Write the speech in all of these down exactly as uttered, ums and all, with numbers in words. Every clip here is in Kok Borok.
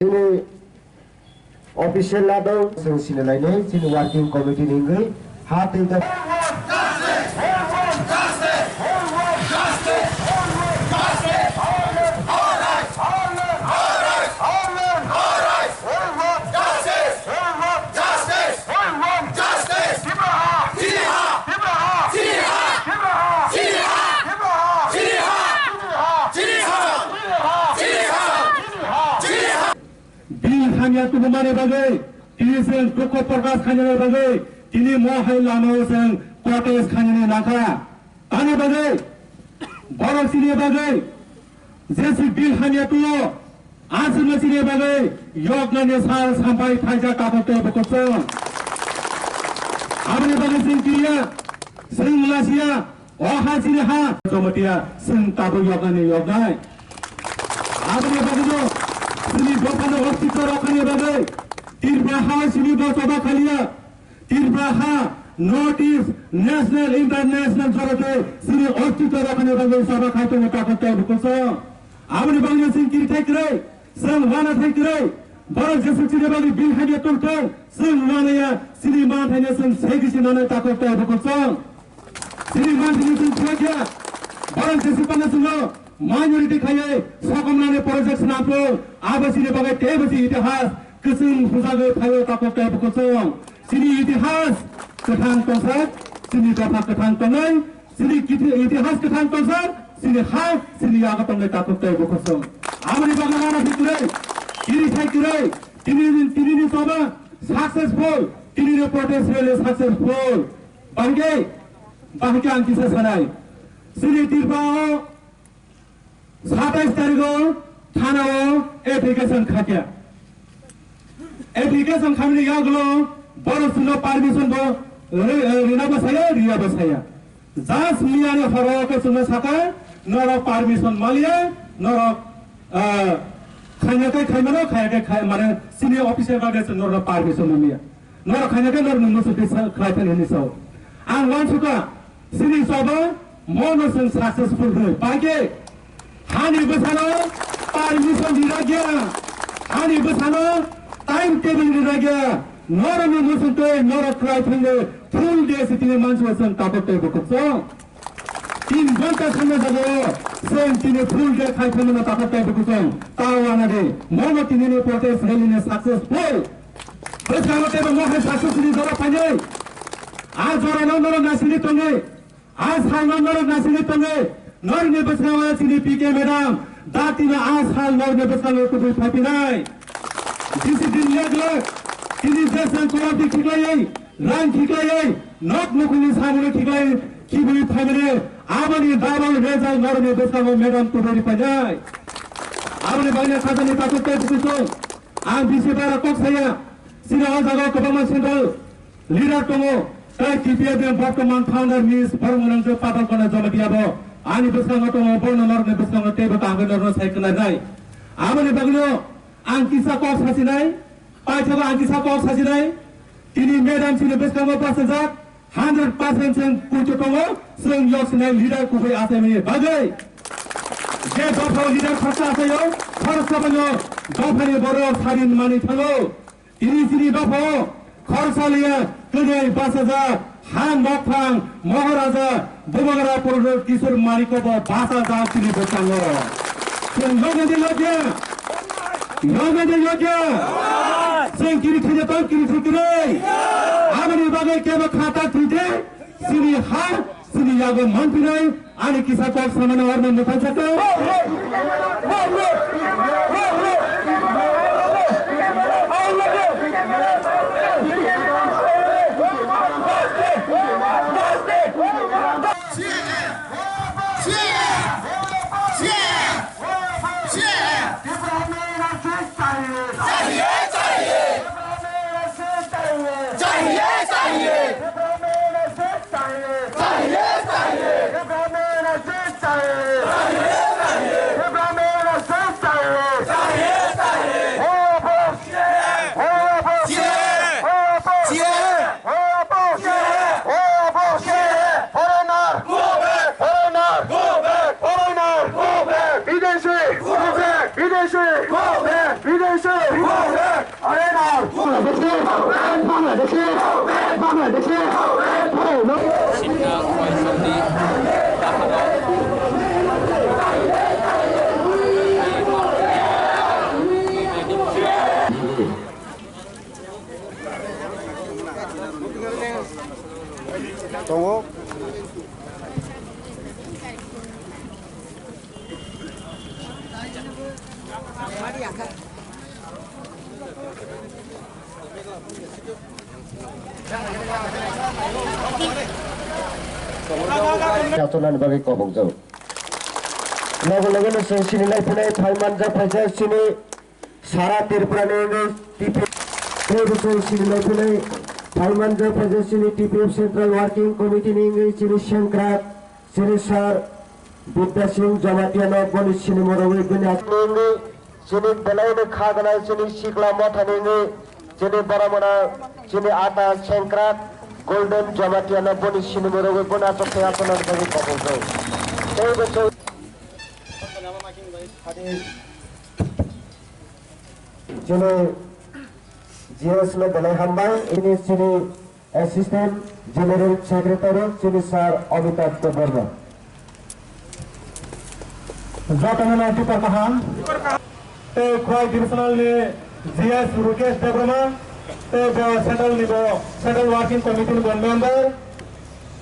Chini official ladao chwng sinalainai chini working committee ni wngwi ha tei da. Bill hamya tubumani bagwi tini chwng dukho prokash khainani bagwi tini mo hai lamao chwng protest khainani nangkha. Ani bagwi borok chini bagwi jesi bill hamya tuo, aswkno chini bagwi yoknani sal sampai phaijak takhuk tei bukhuk chwng. Aboni bagwi chwng kiriya, chwng lasiya, o ha chini ha. Jomotia chwng tabuk yoknani yoknai. Aboni bagwino chini dophano ostitw rokhani bagwi Tripura ha chini bo choba khaliya. Tripura ha, North East, national, international jorote chini ostitw rokhani bagwi choba khai tongo takhuk tei bukhuk chwng. Aboni bagwino chwng kiri thai kwrwi, chwng wana thai kwrwi, borok jesuk chini bagwi bill hamya tongthung, chwng wanaya chini manthaino chwng segwi se nanai takhuk tei bukhuk chwng. Chini manthaino chwng khulaiya, borok jesuk pano chwngno minority khaiwi sokomnani project swnamthung, abo chini bagwi teibo se itihas kwchwng hujagwi phaio takhuk tei bukhuk chwng. Chini itihas kwthang tongsa, chini dopha kwthang tongnai, chini kiti-, itihas kwthang tongsa, chini ha, chini yago tongnai takhuk tei bukhuk chwng. Aboni bagwi nana hikurei, kiri thai kwrwi, tini, tini ni choba successful, tini ni protest rally successful. Bahai khe, bahai khe ang kisa sanai. Chini Tripura o satais tarikh o thana o application khakya. Application khamini yagulo borok chwngno permission bo ri-, eh, rina bo saya, riya bo saya. Just miyani horo khe chwngno saka, norok permission maliya, norok, eh, khaina khe khaimano, khaya khe khai-, mane chini officer bagwi chwng norok permission maliya. Norok khaina khe norokni muchungtwi sa-, khlai thani hinwi sao. Ang uansukha, chini choba mono chwng successful hwnwi. Bahai khe hani bwsano permission rinakya, hani bwsano time table rinakya, norokni muchungtwi norok khlai thangwi full day se tini mansuo chwng takhuk tei bukhuk chwng. Tin ghonta thangna jagao chwng tini full day khai phano takhuk tei bukhuk chwng. Tao anadi mono tinini protest rally ni successful. Bwskango teibo mohai success ni jora phainai. A jora no norok nasini tongwi. A sal no norok nasini tongwi. Norokni bwskango chini P K madam. Da tini a sal norokni bwskango kubui phaipinai. Discipline lek lek. Tini jesang korapti khiklaiwi. Rang khiklaiwi, nok nukhungni samungno khiklaiwi, khibwi phaimani, aboni double result norokni bwskango madam tubui riphainai. Aboni bagwi khajani takhuk tei bukuchung, ang bisi bara kok saya, chini o jagao kwbangma central leader tongo, tei T P F ni bortoman founder Miss Boromgwnang Joy Patal Kona Jamatia bo ani bwskango tongo, bono norokni bwskango teibo kaham khe norokno sai khwnarnai. Aboni bagwino ang kisa kok sasinai, paithago ang kisa kok sasinai, Tini madam chini bwskango bachajak, hundred percent chwng poito tongo, chwng yok sinai leader kubui achaimani bagwi. Je dophao leader khoroksa achaio, khoroksa bono dophani borok sabin manwi thango. Tini chini dophao khoroksa liya, kwnwi bachajak, ha nokphang, Maharaja, Bubagra Professor Kishore Manikya bo bachajak chini bwskango. Chwng yoknadi yokya, yoknadi yokya. Chwng kiri thwide tong, kiri thwi kwrwi. Aboni bagwi kebo khata thwide, chini ha, chini yago manpinai, ani kisa kok samani orna mwthang sakha. Foreigner! Go back! Foreigner! Go back! Foreigner! Go back! Bidesi! Go back! Bidesi! Go back! Bidesi! Bangladeshi, Bangladeshi, Tongo. Katonani bagwi kobokjak. Logo logo no chwng sini lai philai phai manjak phaijak sini Sara Tripura ni wngwi T P F. Tei bo chwng sini lai philai phai manjak phaijak sini T P F Central Working Committee ni wngwi chini sengkrak chini sir Bidya Singh Jamatia no boni sini morogwi bini aswk ni wngwi chini belai no kha gwnang chini sikla motha ni wngwi chini boromona chini ata sengkrak Golden Jamatia no boni sini morogwi boni aswk khe aswk no bagwi kobokjak. Tei bo chwng Chini G S no belai hambai, ini chini Assistant General Secretary, chini Sir Amitabh Debbarma. Jotono no tipar kaham. Tei Khowai Divisional ni G S Rukesh Debbarma, tei bo Central ni bo Central Working Committee ni bo member.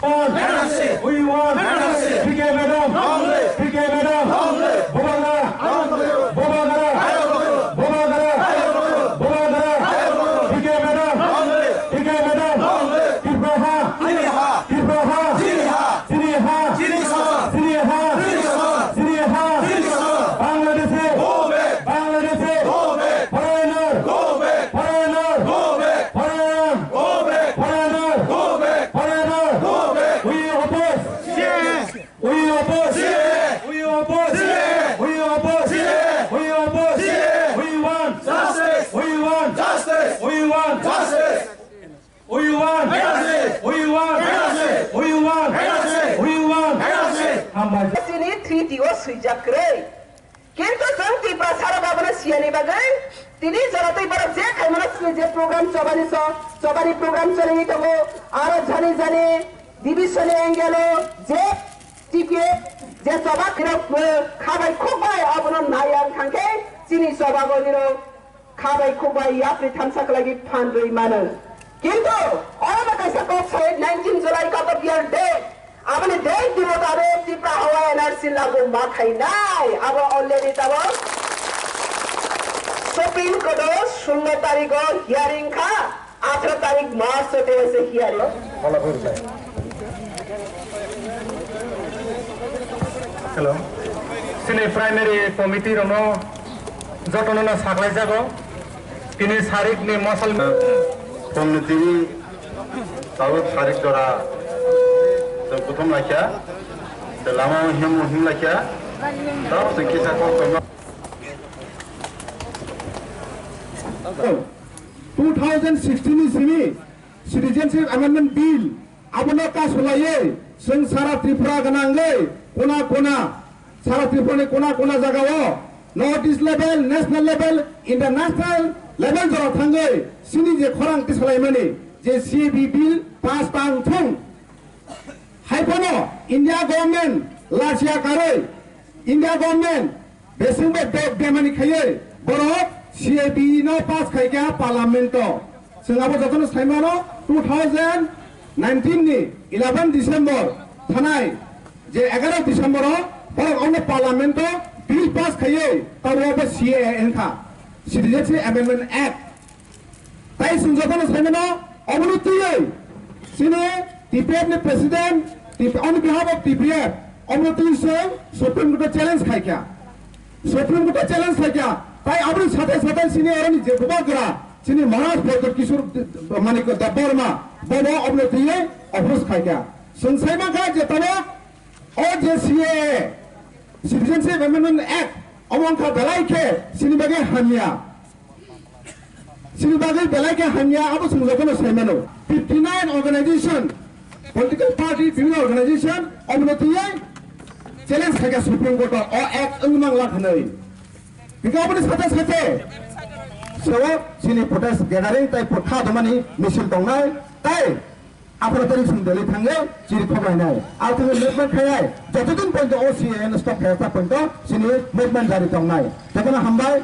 On. Madam Singh. We want. Madam Singh. P K madam. Long live. P K madam. Long live. Bubagra. Long live. Bubagra. Long live. Bubagra. Long live. Bubagra. Long live. P K madam. Long live. P K madam. Long live. Tripura ha. Chini ha. Tripura ha. Chini ha. Chini ha. Chini ha. Chini ha. Chini ha. Chini ha. Chini ha. Bangladesh. Go back. Bangladesh. Go back. Foreigner. Go back. Foreigner. Go back. Foreigner. Go back. Foreigner. Go back. Foreigner. Go back. We oppose. Yes. We oppose. Yes. We oppose. Yes. We oppose. Yes. We oppose. Yes. We want. Justice. We want. Justice. We want. Justice. We want. Justice. We want. Justice. We want. Justice. We want. Justice. Hambai. Sini treaty o swijak kwrwi. Kintu chwng Tiprasa rok abono siyani bagwi tini joratwi borok je khaimano sini je program chobani so, chobani program choliwi tongo, aro jani jani division ni angle o je T P F je choba kheno khabai khukbai abono nai ang thangkhe chini chobago nirok khabai khukbai yapri thansa kwlaiwi phan rwi mano. Kintu oro bo kaisa kok sai nineteen July Cut Off Year Day. Aboni date ni motabek Tipra Hawa N R C lagu ma khainai. Abo already tabok Supreme Court o sullo tarigo hearing kha, atharo tarik March o tei se hearing. Hello. Chini primary committee rokno jotono no saklai jago. Tini sarik ni mosal. Phone ni tini tabuk sarik jora chwng kuthum laikha. Tei lama o him him laikha. Tabuk chwng kisa kok tongma. Two thousand sixteen ni simi Citizenship Amendment Bill abono kasulaiwi chwng sara Tripura gwnangwi kona kona, sara Tripura ni kona kona jagao North East level, national level, international level jora thangwi chini je khorang tisalaimani je C A B Bill pass tang thung. Haiphano India government lachiya karwi, India government besingbo be-, bemani khaiwi borok C A B no pass khaikha parliament o. Chwng abo jotono saimano two thousand nineteen ni eleven December thanai je egaroh December o borok ono parliament o bill pass khaiwi tabo abo C A A wngkha, Citizenship Amendment Act. Tai chwng jotono saimano obono twiwi chini T P F ni president, T P, on behalf of T P F, obono twiwi chwng Supreme Court o challenge khaikha. Supreme Court o challenge khaikha. Tai aboni sathe sathe chini oroni je bubagra, chini Maharaj Pradyot Kishore Manik Debbarma, bobo obono twiwi oppose khaikha. Chwng saimankha je tamo o je C A A, Citizenship Amendment Act, omo wngkha belai khe chini bagwi hamya. Chini bagwi belai khe hamya abo chwng jotono saimano. Fifty nine organization, political party, bibhinno organization, obono twiwi challenge khaikha Supreme Court o, o act wngmang la hwnwi. Bikhe aboni sathe sathe Seo chini protest gathering tai putha domani misil tongnai tai aphano tarik song Delhi thangwi chiri khoklainai. Athangwi movement khainai. Jotodin pointo O C A N stop khaijak pointo chini movement jari tongnai. Jotono hambai.